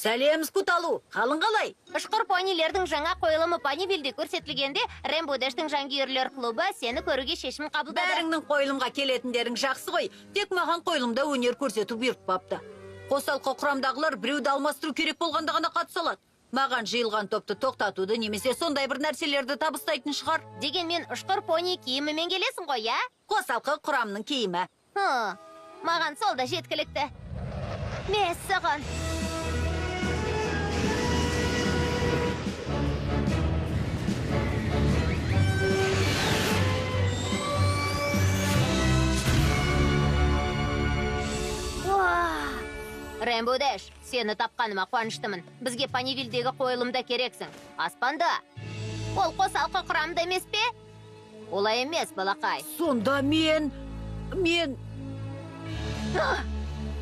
Сәлем, Скуталу, қалың қалай? Ұшқыр понилердің жаңа қойылымы Понивиллде көрсетілгенде, Рэмбо Дэштің жанкүйерлер клубы сені көруге шешім қабылдады. Бәріңнің қойылымға келетіндерің жақсы ғой. Тек маған қойылымда өнер көрсету бұйыртпапты. Қосалқы құрамдағылар біреуді алмастыру керек болғанда ғана қатыса алады. Маған жиылған топты тоқтатуды немесе сондай бір нәрселерді табыстайтын шығар. Дегенмен ұшқыр пони киімімен келесің ғой, иә? Қосалқы құрамның киімі. Маған сол да жеткілікті. Мәссаған. Рэмбо Дэш, сені тапқаныма қуаныштымын. Бізге Понивиллдегі қойылымда керексің. Аспанда. Ол қосалқы құрамда емес пе? Олай емес, балақай. Сонда мен...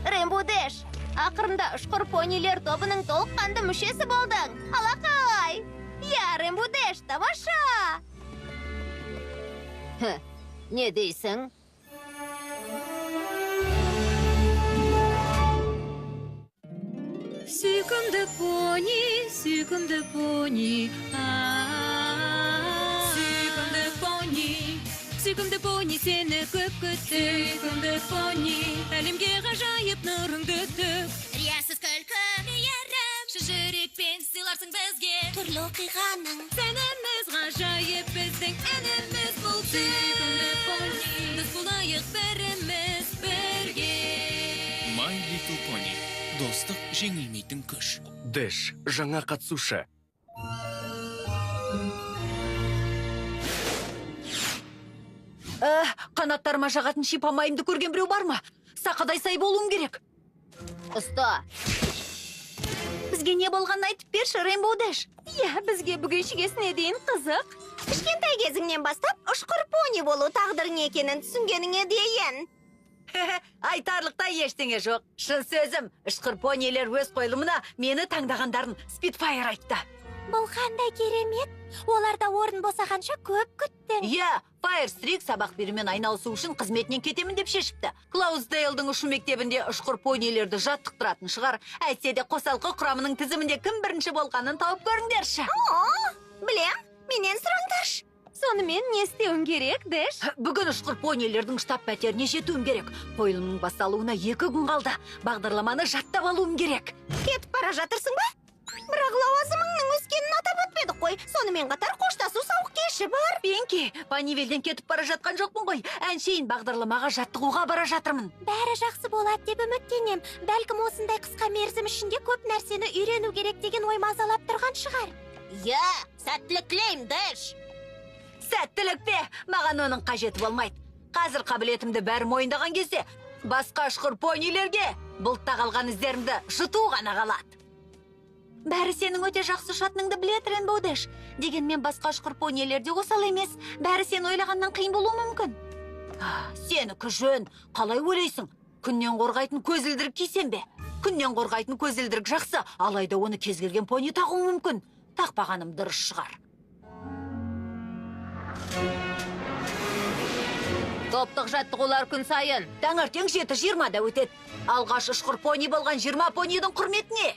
Рэмбо Дэш, ақырында ұшқыр понилер тобының толыққанды мүшесі болдың. Алақай! Я, Рэмбо Дэш, тамаша! Не дейсің? Сүйкімді пони, сүйкімді пони, сүйкімді пони, сүйкімді пони сені көп күтті. Сүйкімді пони, әлемге ғажайып нұрыңды төк. Риясыз күлкі, мейірім, шын жүрекпен сыйларсың бізге. Түрлі оқиғаның сәніміз ғажайып, біздің әніміз бұл. Сүйкімді пони, дос болайық бәріміз бірге. My Little Pony. Достық жеңілмейтін күш. Дэш, жаңа қатысушы. Қанаттарыма жағатын шипа майымды көрген біреу бар ма? Сақадай сай болуым керек. Ұста. Бізге не болғанын айтып берші, Рэмбо Дэш. Иә, бізге бүгін шігесіне дейін қызық. Кішкентай кезіңнен бастап ұшқыр пони болу тағдырың екенін түсінгеніңе дейін. Айтарлықтай ештеңе жоқ. Шын сөзім, ұшқыр понилер өз қойылымына мені таңдағандарын Спитфайр айтты. Бұл қандай керемет! Оларда орын босағанша көп күттің. Иә, Файрстрик сабақ берумен айналысу үшін қызметінен кетемін деп шешіпті. Клаусдейлдің ұшу мектебінде ұшқыр понилерді жаттықтыратын шығар. Әйтсе де қосалқы құрамының тізімінде кім бірінші болғанын тауып көріңдерші. Білем, менен сұраңдаршы. Сонымен не істеуің керек, Дэш? Бүгін ұшқыр понилердің штаб пәтеріне жетуім керек. Қойылымның басталуына 2 күн қалды. Бағдарламаны жаттап алуым керек. Кетіп бара жатырсың ба? Бірақ лауазымыңның өскенін атап өтпедік қой. Сонымен қатар қоштасу сауық кеші бар. Пенки, Понивиллден кетіп бара жатқан жоқпын ғой. Әншейін бағдарламаға жаттығуға бара жатырмын. Бәрі жақсы болады деп үміттенем. Бәлкім осындай қысқа мерзім ішінде көп нәрсені үйрену керек деген ой мазалап тұрған шығар. Иә, сәттілік тілеймін, Дэш. Сәттілік пе? Маған оның қажеті болмайды. Қазір қабілетімді бәрі мойындаған кезде басқа ұшқыр понилерге бұлтта қалған іздерімді жұту ғана қалады. Бәрі сенің өте жақсы ұшатыныңды біледі, Рэмбо Дэш. Дегенмен басқа ұшқыр понилер де осал емес. Бәрі сен ойлағаннан қиын болуы мүмкін. Сенікі жөн. Қалай ойлайсың? Күннен қорғайтын көзілдірік кисем бе? Күннен қорғайтын көзілдірік жақсы, алайда оны кез келген пони тағуы мүмкін. Тақпағаным дұрыс шығар. Топтық жаттығулар күн сайын. Таңертең 7:20-да өтеді. Алғаш ұшқыр пони болған 20 понидің құрметіне.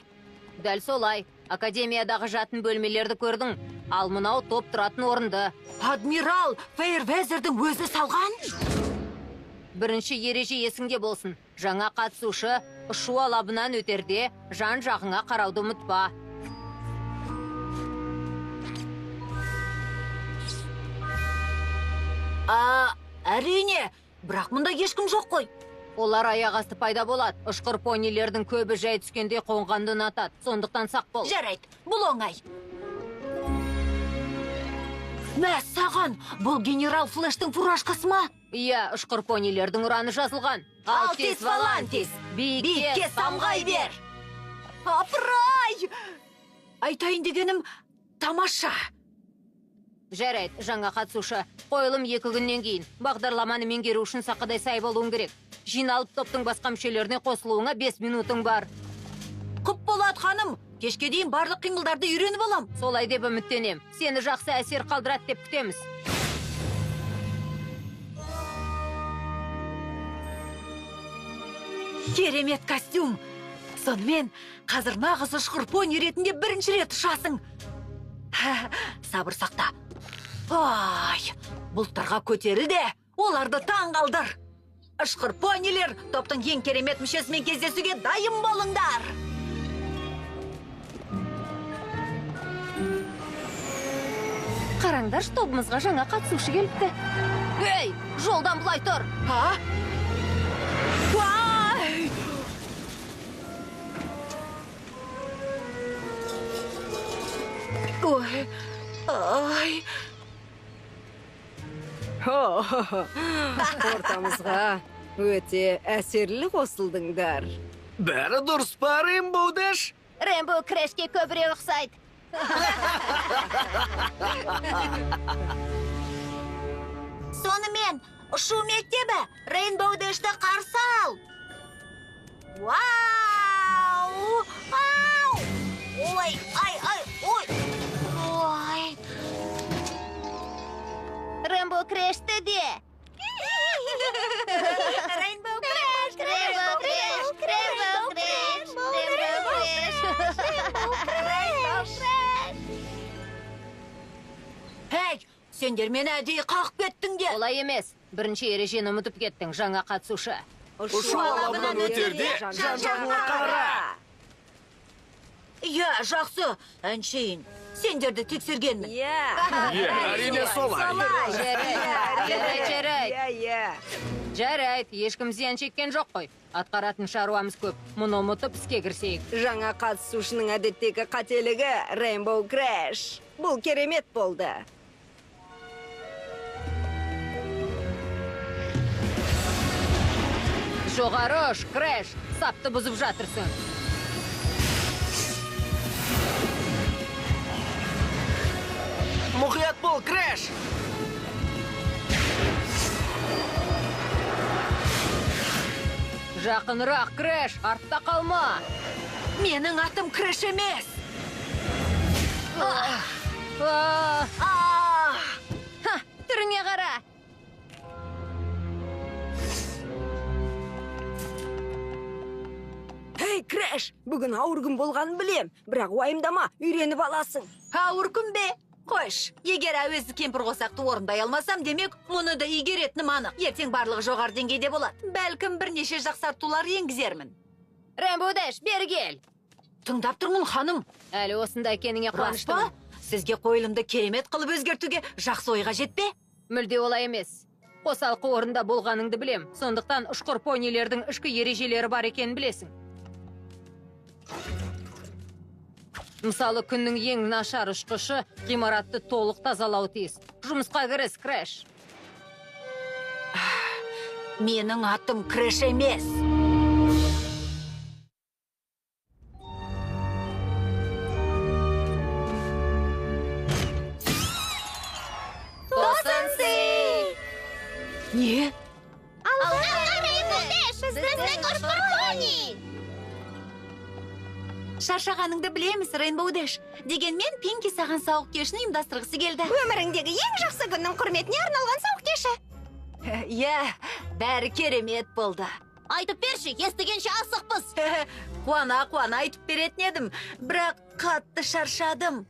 Дәл солай. Академиядағы жатын бөлмелерді көрдің. Ал мынау топ тұратын орынды. Адмирал Фейрвезердің өзі салған? Бірінші ереже есіңде болсын. Жаңа қатысушы ұшу алабынан өтерде жан-жағыңа қарауды ұмытпа. Әрине, бірақ мұнда ешкім жоқ қой. Олар аяқ асты пайда болады. Ұшқыр понилердің көбі жай түскенде қонғанды ұнатады. Сондықтан сақ бол. Жарайды, бұл оңай. Мәссаған, бұл генерал Флэштің фуражкасы ма? Иә, ұшқыр понилердің ұраны жазылған. Алтис Валантис, биікке самғай бер. Апырай! Айтайын дегенім тамаша. Жарайды, жаңа қатысушы. Қойылым 2 күннен кейін. Бағдарламаны меңгеру үшін сақадай сай болуың керек. Жиналып топтың басқа мүшелеріне қосылуыңа 5 минутың бар. Құп болады, ханым. Кешке дейін барлық қимылдарды үйреніп алам. Солай деп үміттенем. Сені жақсы әсер қалдырады деп күтеміз. Керемет костюм. Сонымен, қазір нағыз ұшқыр пони ретінде бірінші рет ұшасың. Сабыр сақта. Ай, бұлттарға көтеріл де, оларды таң қалдыр. Ұшқыр понилер, топтың ең керемет мүшесімен кездесуге дайын болыңдар. Қараңдаршы, тобымызға жаңа қатысушы келіпті. Ей, жолдан былай тұр. А? Уай! Ой, ай. Ортамызға өте әсерлі қосылдыңдар. Бәрі дұрыс па, Рейнбоу Дэш? Рейнбоу Крэшке көбірек ұқсайды. Сонымен, ұшу мектебі Рейнбоу Дэшті қарсы ал. Вау! Ау! Ой, ай, ай, ой! Ой! Рейнбоу Крэшті де! Рейнбоу Крэш! Рейнбоу Крэш! Рейнбоу Крэш! Рейнбоу Крэш! Рейнбоу Крэш! Эй, сендер мені әдейі қағып кеттіңдер. Олай емес. Бірінші ережені ұмытып кеттің, жаңа қатысушы. Ұшу алабынан өтерде жан-жағыңа қара. Иә, жақсы. Әншейін, сендерді тексергенмін. Иә. Иә, әрине солай. Жарайды, жарайды. Иә. Жарайды, ешкім зиян шеккен жоқ қой. Атқаратын шаруамыз көп. Мұны ұмытып іске кірісейік. Жаңа қатысушының әдеттегі қателігі Рейнбоу Крэш. Бұл керемет болды. Жоғары ұш, Крэш, сапты бұзып жатырсың. Мұқият бол, Крэш! Жақынырақ, Крэш, артта қалма. Менің атым Крэш емес. Түріңе қара. Эй, Крэш, бүгін ауыр күн болғанын білем, бірақ уайымдама, үйреніп аласың. Ауыр күн бе? Қойш, егер әуезді кемпір қосақты орындай алмасам, демек, мұны да игеретінім анық. Ертең барлығы жоғары деңгейде болады. Бәлкім бірнеше жақсартулар енгізермін. Рейнбоу Дэш, бері кел. Тыңдап тұрмын, ханым. Әлі осында екеніңе Рас па? қуаныштымын. Сізге қойылымды керемет қылып өзгертуге жақсы ойға жетпе? Мүлде олай емес. Қосалқы орында болғаныңды білем. Сондықтан ұшқыр понилердің ішкі ережелері бар екенін білесің. Мысалы, күннің ең нашар ұшқышы ғимаратты толық тазалауы тиіс. Жұмысқа кіріс, Крэш. Менің атым Крэш емес. Тосын сый! Не? Алға, Рейнбоу Дэш! Біздің ұшқыр пони! Шаршағаныңды білеміз, Рейнбоу Дэш. Дегенмен Пинки саған сауық кешін ұйымдастырғысы келді. Өміріңдегі ең жақсы күннің құрметіне арналған сауық кеші. Иә, бәрі керемет болды. Айтып берші, естігенше асықпыз. Қуана-қуана айтып беретін едім, бірақ қатты шаршадым.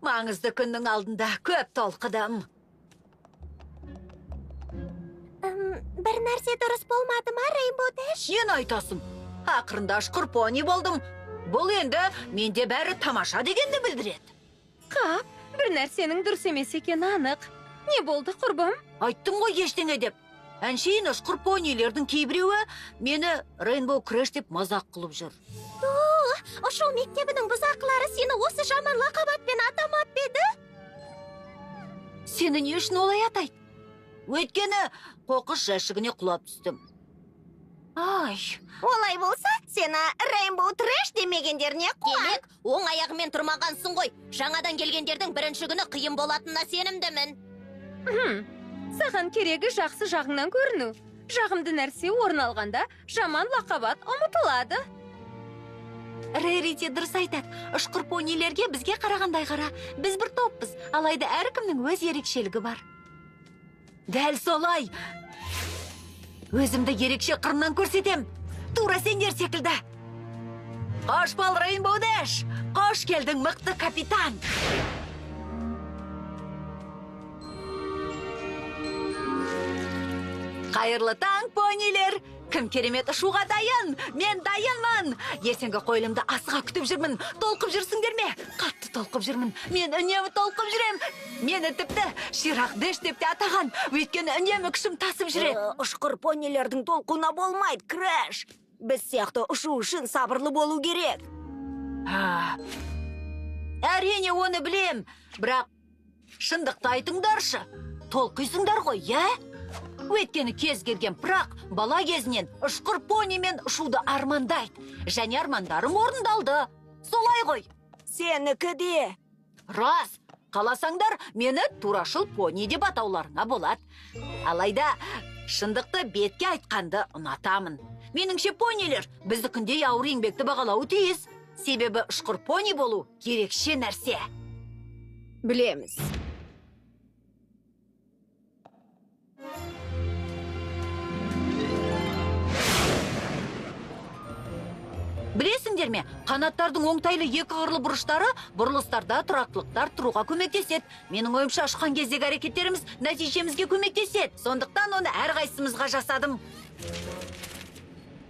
Маңызды күннің алдында көп толқыдым. Бір нәрсе дұрыс болмады ма, Рейнбоу Дэш? Нені айтасың? Ақырында ұшқыр пони болдым. Бұл енді менде бәрі тамаша дегенді білдіреді. Қап, бір нәрсенің дұрыс емес екені анық. Не болды, құрбым? Айттым ғой ештеңе деп. Әншейін ұшқыр понилердің кейбіреуі мені Рейнбоу Крэш деп мазақ қылып жүр. Ұшу мектебінің бұзақылары сені осы жаман лақап атпен атамап па еді? Сені не үшін олай атайды? Өйткені қоқыс жәшігіне құлап түстім. Ай, Олай болса, сені Рейнбоу Трэш демегендеріне қуан. Демек, оң аяғымен тұрмағансың ғой. Жаңадан келгендердің бірінші күні қиын болатынына сенімдімін. Саған керегі жақсы жағыңнан көріну. Жағымды нәрсе орын алғанда жаман лақап ат ұмытылады. Рерити дұрыс айтады. Ұшқыр понилерге бізге қарағандай қара. Біз бір топпыз, алайда әркімнің өз ерекшелігі бар. Дәл солай. Өзімді ерекше қырымнан көрсетем. Тура сендер секілді. Қош бол, Рейнбоу Дэш! Қош келдің, мықты капитан! Қайырлы таң, понилер! Кім керемет ұшуға дайын? Мен дайынмын! Ертеңгі қойылымды асыға күтіп жүрмін. Толқып жүрсіңдер ме? Қатты толқып жүрмін. Мен үнемі толқып жүрем. Мені тіпті Ширақ Дэш деп те атаған. Өйткені үнемі күшім тасып жүреді. Ұшқыр понилердің толқуына болмайды, Крэш. Біз сияқты ұшу үшін сабырлы болу керек. Әрине, оны білем. Бірақ шындықты айтыңдаршы. Толқисыңдар ғой, иә? Өйткені кез келген пырақ бала кезінен ұшқыр понимен ұшуды армандайды. Және армандарым орындалды. Солай ғой. Сенікі де. Рас. Қаласаңдар, мені турашыл пони деп атауларына болады. Алайда шындықты бетке айтқанды ұнатамын. Меніңше понилер біздікіндей ауыр еңбекті бағалауы тиіс. Себебі ұшқыр пони болу ерекше нәрсе. Білеміз. Білесіңдер ме, қанаттардың оңтайлы екі қырлы бұрыштары бұрылыстарда тұрақтылықтар тұруға көмектеседі. Менің ойымша, ұшқан кездегі әрекеттеріміз нәтижемізге көмектеседі. Сондықтан оны әрқайсымызға жасадым.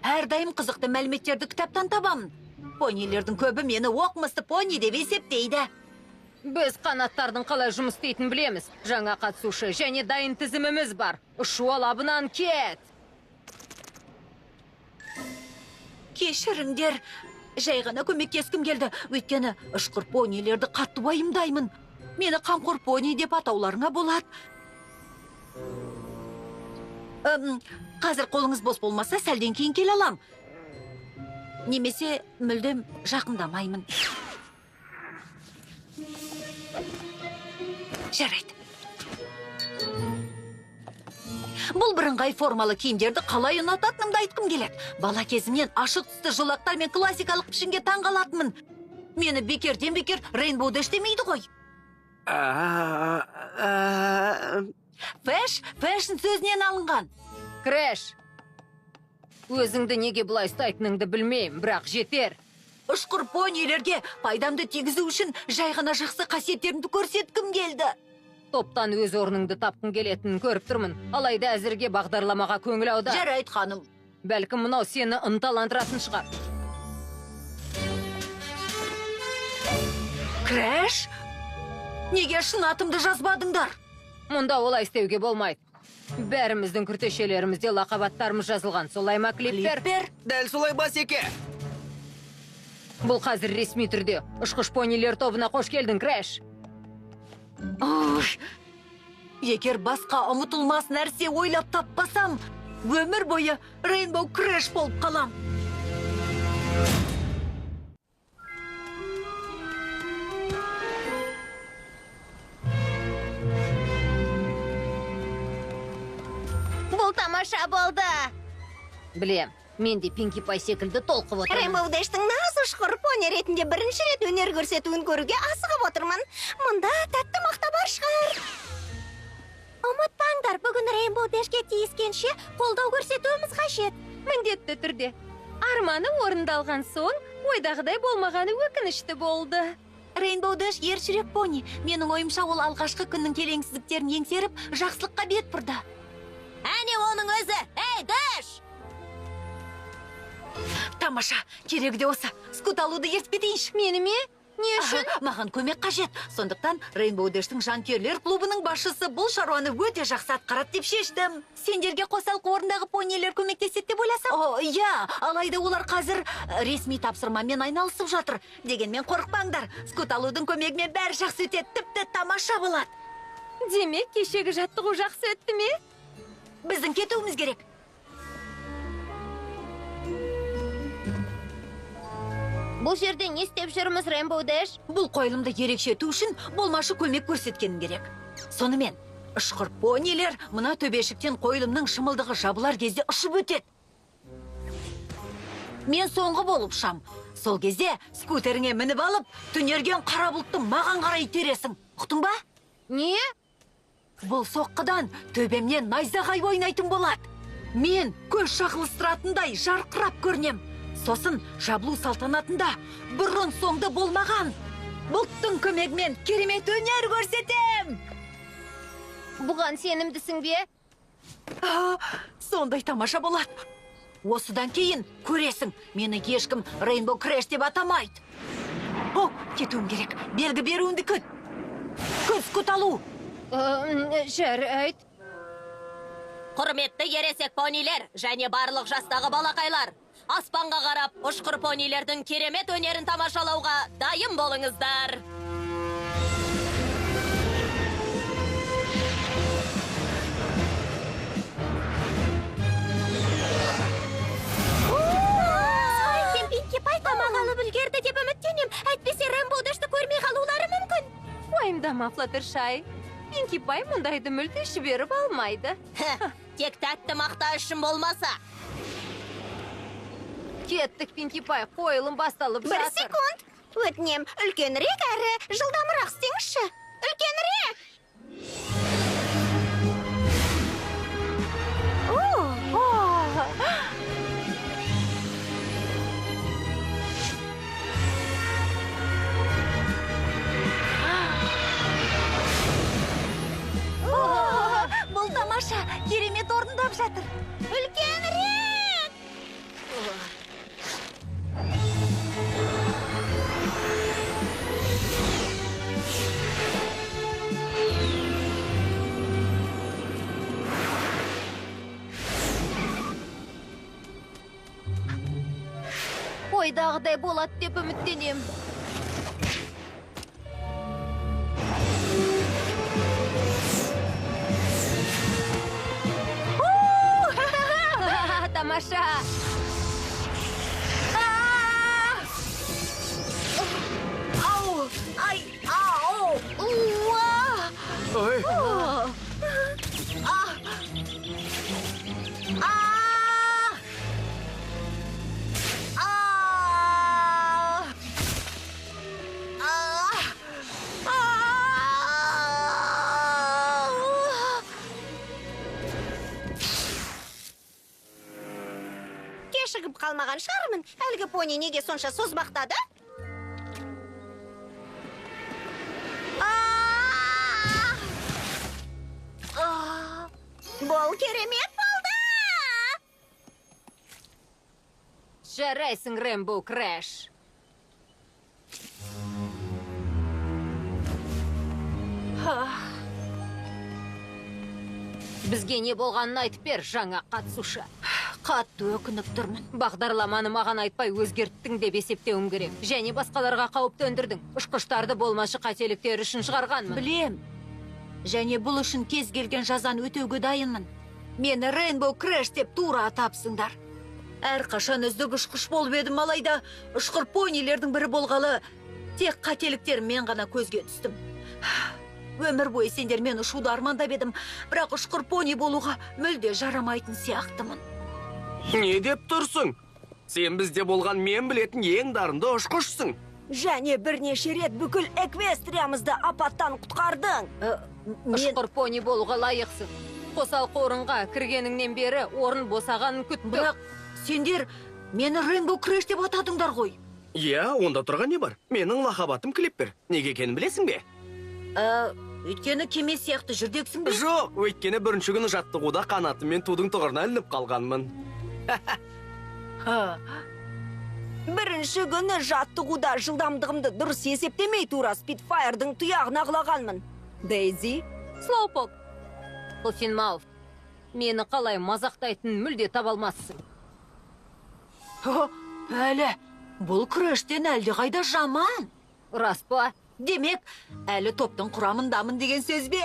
Әрдайым қызықты мәліметтерді кітаптан табамын. Понилердің көбі мені оқымысты пони деп есептейді. Біз қанаттардың қалай жұмыс істейтінін білеміз. Жаңа қатысушы және дайын тізіміміз бар. Ұшу алабынан кет! Кешіріңдер, жай ғана көмектескім келді. Өйткені ұшқыр понилерді қатты уайымдаймын. Мені қамқор пони деп атауларыңа болады. Қазір қолыңыз бос болмаса, сәлден кейін келе алам. Немесе мүлдем жақындамаймын. Жарайды. Бұл бірыңғай формалы киімдерді қалай ұнататынымды айтқым келеді. Бала кезімнен ашық түсті жолақтар мен классикалық пішінге таң қалатынмын. Мені бекерден бекер Рейнбоу Дэш демейді ғой. Фэш, фэшн сөзінен алынған. Крэш, өзіңді неге бұлай ұстайтыныңды білмеймін, бірақ жетер. Ұшқыр понилерге пайдамды тигізу үшін жай ғана жақсы қасиеттерімді көрсеткім келді. Топтан өз орныңды тапқың келетінін көріп тұрмын. Алайда әзірге бағдарламаға көңіл аудар. Жарайды, ханым. Бәлкім мынау сені ынталандыратын шығар. Крэш, неге шын атымды жазбадыңдар? Мұнда олай істеуге болмайды. Бәріміздің күртешелерімізде лақап аттарымыз жазылған. Солай ма, Клиппер? Клиппер? Дәл солай, басеке. Бұл қазір ресми түрде. Ұшқыш понилер тобына қош келдің, Крэш. Егер басқа ұмытылмас нәрсе ойлап таппасам, өмір бойы Рейнбоу Крэш болып қалам. Бұл тамаша болды. Білем, мен де Пинки Пай секілді толқып отырмын. Рейнбоу Дэштің нағыз ұшқыр пони ретінде бірінші рет өнер көрсетуін көруге асығып отырмын. Мұнда тәтті мақта бар шығар. Ұмытпаңдар, бүгін Рейнбоу Дэшке тиіскенше қолдау көрсетуіміз қажет. Міндетті түрде. Арманы орындалған соң, ойдағыдай болмағаны өкінішті болды. Рейнбоу Дэш ержүрек пони. Менің ойымша, ол алғашқы күннің келеңсіздіктерін еңсеріп, жақсылыққа бет бұрды. Әне оның өзі! Ей, Дэш! Тамаша, керегі де осы. Скут алуды ертіп кетейінші. Мені ме? Не үшін? Маған көмек қажет. Сондықтан Рейнбоу Дэштің жанкүйерлер клубының басшысы бұл шаруаны өте жақсы атқарады деп шештім. Сендерге қосалқы орындағы понилер көмектеседі деп ойласам? О, иә, алайда олар қазір ресми тапсырмамен айналысып жатыр. Дегенмен қорықпаңдар. Скут алудың көмегімен бәрі жақсы өтеді, тіпті тамаша болады. Демек, кешегі жаттығу жақсы өтті ме? Біздің кетуіміз керек. Бұл жерде не істеп жүрміз, Рейнбоу Дэш? Бұл қойылымды ерекше ету үшін болмашы көмек көрсеткенім керек. Сонымен, ұшқыр понилер мына төбешіктен қойылымның шымылдығы жабылар кезде ұшып өтеді. Мен соңғы болып ұшам. Сол кезде скутеріңе мініп алып, түнерген қара бұлтты маған қарай итересің. Ұқтың ба? Не? Бұл соққыдан төбемнен найзағай ойнайтын болады. Мен көз шағылыстыратындай жарқырап көрінем. Сосын жабылу салтанатында бұрын соңды болмаған бұлттың көмегімен керемет өнер көрсетем. Бұған сенімдісің бе? Сондай тамаша болады. Осыдан кейін көресің, мені ешкім Рейнбоу Крэш деп атамайды. О, кетуім керек. Белгі беруіңді күт. Күз күт алу. Жарайды. Құрметті ересек понилер және барлық жастағы балақайлар, аспанға қарап ұшқыр понилердің керемет өнерін тамашалауға дайын болыңыздар. Сен Пинки Пай тамақ алып үлгерді деп үміттенем. Әйтпесе Рейнбоу Дэшті көрмей қалулары мүмкін. Уайымдама, Флаттершай. Пинки Пай мұндайды мүлде жіберіп алмайды. Тек тәтті мақта үшін болмаса. Кеттік, Пинки Пай, қойылым басталып Бір жатыр. секунд. Өтінем, үлкенірек әрі жылдамырақ істеңізші. Үлкенірек! Бұл тамаша, керемет орындап жатыр. Үлкенірек! Ойдағыдай болады деп үміттенем. Тамаша! Ау! Ай! Ау! Уа! Ой, А! А! А! А! А! Кешігіп қалмаған шығармын. Әлгі пони неге сонша созбақтады? А! Бұл керемет болды! Жарайсың, Рейнбоу Крэш. Бізге не болғанын айтып бер, жаңа қатысушы. Қатты өкініп тұрмын. Бағдарламаны маған айтпай өзгерттің деп есептеуім керек. Және басқаларға қауіп төндірдің. Ұшқыштарды болмашы қателіктері үшін шығарғанмын. Білем. Және бұл үшін кез келген жазаны өтеуге дайынмын. Мені Рейнбоу Крэш деп тура атапсыңдар. Әрқашан үздік ұшқыш болып едім, алайда ұшқыр понилердің бірі болғалы тек қателіктеріммен ғана көзге түстім. Өмір бойы сендермен ұшуды армандап едім, бірақ ұшқыр пони болуға мүлде жарамайтын сияқтымын. Не деп тұрсың? Сен бізде болған мен білетін ең дарынды ұшқышсың. Және бірнеше рет бүкіл Эквестриямызды апаттан құтқардың. Мен Ұшқыр пони болуға лайықсың. Қосалқы орынға кіргеніңнен бері орын босағанын күттік. Бірақ сендер мені Рейнбоу Крэш деп атадыңдар ғой. Иә, онда тұрған не бар? Менің лақап атым Клиппер. Неге екенін білесің бе? Өйткені кеме сияқты жүрдексің бе? Жоқ, өйткені бірінші күні жаттығуда қанатыммен тудың тұғырына ілініп қалғанмын. Бірінші күні жаттығуда жылдамдығымды дұрыс есептемей тура Спитфайрдың тұяғына құлағанмын. Дейзи, Слоупок. Пуффинмауф, мені қалай мазақтайтынын мүлде таба алмассың. Әлі, бұл Крэштен әлдеқайда жаман. Рас па? Демек, әлі топтың құрамындамын деген сөз бе?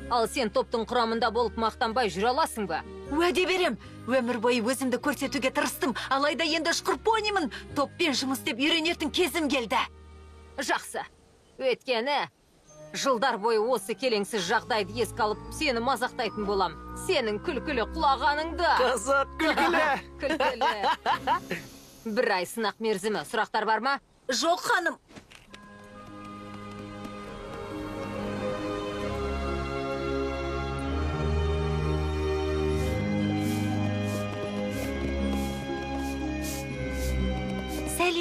Ал сен топтың құрамында болып мақтанбай жүре аласың ба? Уәде берем. Өмір бойы өзімді көрсетуге тырыстым. Алайда енді ұшқыр понимін. Топпен жұмыс істеп үйренетін кезім келді. Жақсы. Өйткені жылдар бойы осы келеңсіз жағдайды еске алып, сені мазақтайтын болам. Сенің күлкілі құлағаныңды. Қызық, күлкілі. Күлкілі. Бір ай сынақ мерзімі. Сұрақтар бар ма? Жоқ, ханым.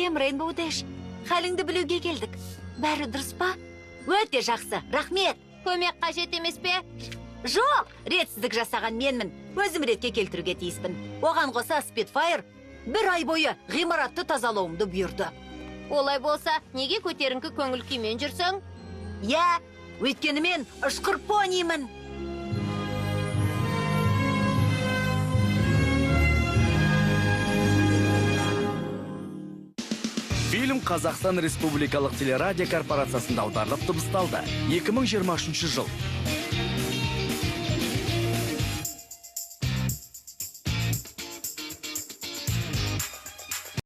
Сәлем, Рейнбоу Дэш. Халіңді білуге келдік. Бәрі дұрыс па? Өте жақсы, рахмет. Көмек қажет емес пе? Жоқ, ретсіздік жасаған менмін. Өзім ретке келтіруге тиіспін. Оған қоса Спитфайр бір ай бойы ғимаратты тазалауымды бұйырды. Олай болса, неге көтеріңкі көңіл күймен жүрсің? Иә, өйткені мен ұшқыр понимін. Фильм Қазақстан Республикалық телерадио корпорациясында аударылып дыбысталды. 2023 жыл.